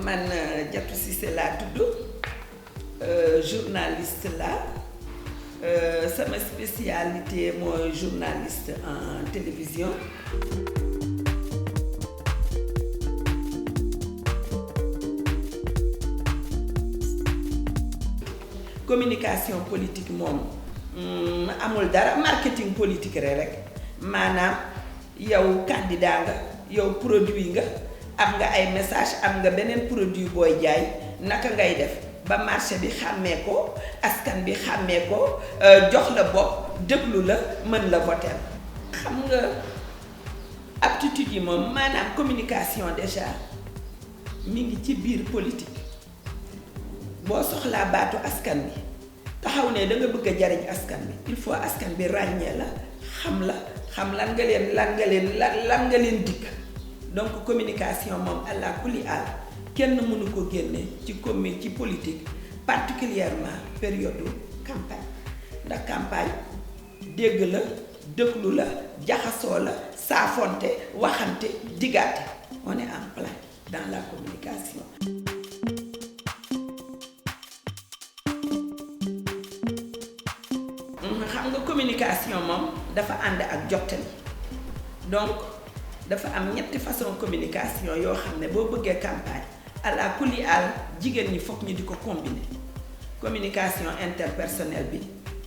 man Diatou Cissé laa tudd journaliste la sama spécialité mooy journaliste en télévision. Communication politique moom amul dara marketing politique rek maanaam yow candidat nga yow produit nga am nga ay message am nga beneen produit booy jaay naka ngay def ba marché bi xàmmee ko askan bi xàmmee ko jox la bopp déglu la mën la voter. xam nga aptitude yi moom maanaam communication déjà mi ngi ci biir politique. boo soxlaa baatu askan bi taxaw ne da nga bëgg a jariñ askan bi il faut askan bi ràññee la xam lan nga leen dikk. donc communication moom àlla kulli àll kenn mënu ko génne ci politique particulièrement période campagne ndax campagne dégg la déglu la jaxasoo la saafonte waxante digaate on est en plein dans la communication. xam nga communication moom dafa ànd ak jottali donc dafa am ñetti façon communication yoo xam ne boo bëggee campagne àla kulli àll jigéen ñi fokk ñu di ko combiner. communication interpersonnelle bi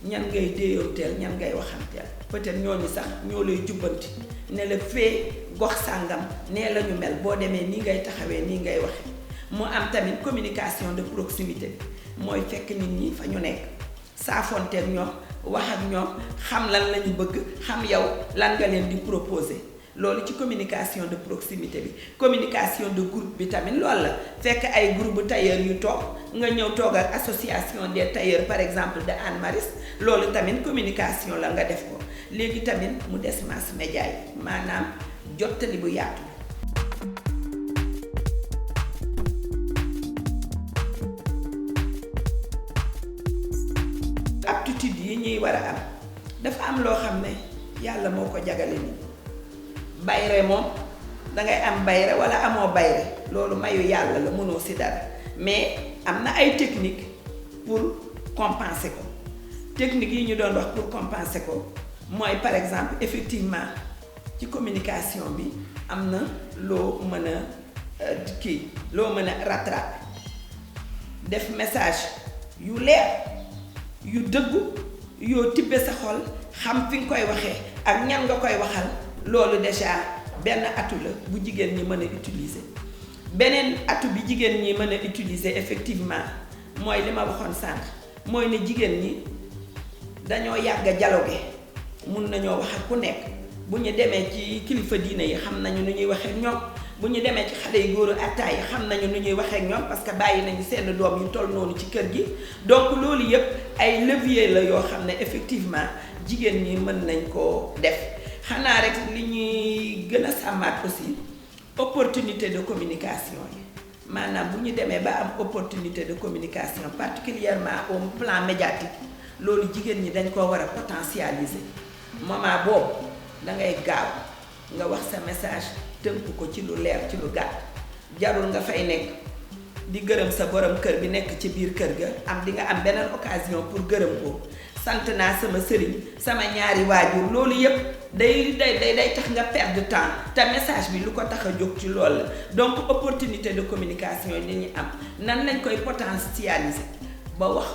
ñan ngay déeyoonteel ñan ngay waxanteel peut-être ñooñu sax ñoo lay jubbanti ne la fee gox sàngam nee la ñu mel boo demee nii ngay taxawee nii ngay waxe mu am tamit communication de proximité bi mooy fekk nit ñi fa ñu nekk saafonteeg ñoom wax ak ñoom xam lan la ñu bëgg xam yow lan nga leen di proposer. loolu ci communication de proximité bi communication de groupe bi tamit loolu la fekk ay groupe tailleur yu toog nga ñëw toog ak association des tailleurs par exemple de Hann Maristes loolu tamit communication la nga def ko léegi tamit mu des mass média yi maanaam jottali bu yaatu. aptitude yi ñuy war a am dafa am loo xam ne yàlla moo ko jagale nii. bayre moom dangay am bayre wala amoo bayre loolu mayu yàlla la mënoo ci dara mais am na ay technique pour compenser ko technique yi ñu doon wax pour compenser ko mooy par exemple effectivement ci communication bi am na loo mën a loo mën a rattraper def message yu leer yu dëggu yoo tibbe sa xol xam fi nga koy waxee ak ñan nga koy waxal. loolu déjà benn atu la bu jigéen ñi mën a utiliser beneen atu bi jigéen ñi mën a utiliser effectivement mooy li ma waxoon sànq mooy ne jigéen ñi dañoo yàgg a dialogué mun nañoo wax ak ku nekk bu ñu demee ci kilifa diine yi xam nañu nu ñuy waxee ñoom bu ñu demee ci xale yu góoru attaay yi xam nañu nu ñuy waxee ñoom parce que bàyyi nañu seen doom yu toll noonu ci kër gi donc loolu yëpp ay levier la yoo xam ne effectivement jigéen ñi mën nañ koo def. xanaa rek li ñuy gën a sàmmaat aussi opportunité de communication yi maanaam bu ñu demee ba am opportunité de communication particulièrement au plan médiatique loolu jigéen ñi dañ koo war a potentialiser moment boobu da ngay gaaw nga wax sa message tënk ko ci lu leer ci lu gàtt jarul nga fay nekk di gërëm sa borom kër bi nekk ci biir kër ga am di nga am beneen occasion pour gërëm ko sant naa sama sëriñ sama ñaari waajur loolu yépp day tax nga perdre temps te message bi lu ko tax a jóg ci loolu la donc opportunité de communication yi dañuy am nan lañ koy potentialiser ba wax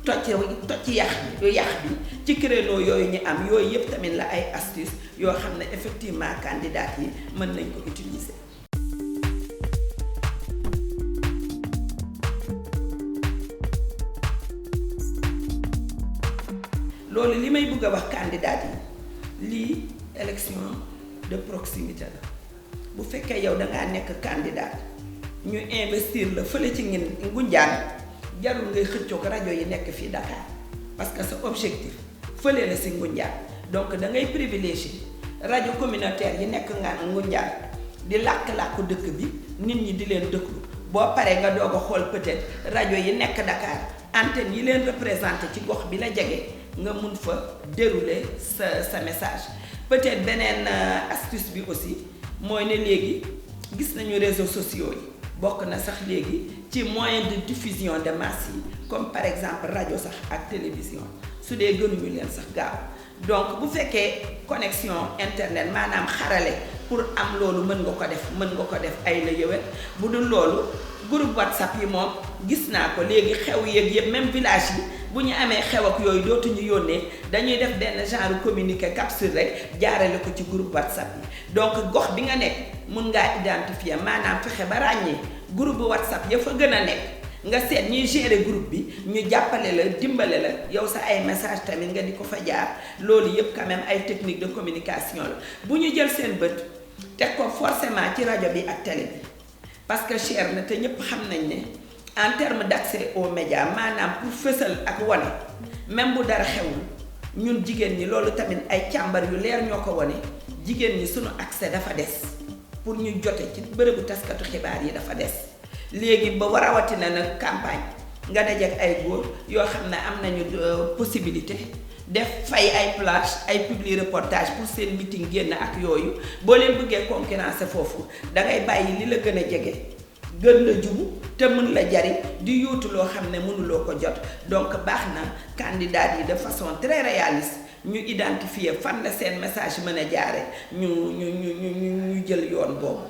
toj yax bi ci créneau yooyu ñu am yooyu yépp tamit la ay astuces yoo xam ne effectivement candidat yi mën nañ ko utiliser. loolu li may bëgg a wax candidat yi lii élection de proximité la bu fekkee yow dangaa nekk candidat ñu investir la fële ci Ngoundiane jarul ngay xëccoog rajo yi nekk fii Dakar parce que sa objectif fële la si Ngoundiane donc da ngay privilégier rajo communautaire yi nekk Ngoundiane di làkk-làkku dëkk bi nit ñi di leen dëkklu boo paree nga doog a xool peut-être rajo yi nekk Dakar antenne yi leen représenté ci gox bi la jege nga mun fa dérouler sa message peut-être beneen astuce bi aussi mooy ne léegi gis nañu réseaux sociaux yi bokk na sax léegi ci moyen de diffusion de masse yi comme par exemple rajo sax ak télévision su dee gënuñu leen sax gaaw donc bu fekkee connexion internet maanaam xarale pour am loolu mën nga ko def ay la yëwet bu dul loolu groupe WhatsApp yi moom gis naa ko léegi xew yëg yëpp même village yi bu ñu amee xew ak yooyu dootuñu yónnee dañuy def benn genre communiqué capsule rek jaarale ko ci groupe WhatsApp yi donc gox bi nga nekk mun ngaa identifier maanaam fexe ba ràññee groupe WhatsApp ya fa gën a nekk nga seet ñuy gérer groupe bi ñu jàppale la dimbale la yow sa ay message tamit nga di ko fa jaar loolu yëpp quand même ay technique de communication la bu ñu jël seen bët teg ko forcément ci rajo bi ak télé bi parce que cher na te ñëpp xam nañ ne en terme d'accès aux médias maanaam pour fësal ak wane même bu dara xewul ñun jigéen ñi loolu tamit ay càmbar yu leer ñoo ko wane jigéen ñi sunu accès dafa des pour ñu jote ci bërëbu taskatu xibaar yi dafa des léegi ba rawatina nag campagne nga dajeek ay góor yoo xam ne am nañu possibilité def fay ay plage ay publi reportage pour seen meeting génn ak yooyu boo leen bëggee concurrencer foofu dangay bàyyi li la gën a jege gën la jubu te mën la jariñ di yuutu loo xam ne mënuloo ko jot donc baax na candidat yi de façon très réaliste ñu identifier fan la seen message mën a jaare ñu jël yoon boobu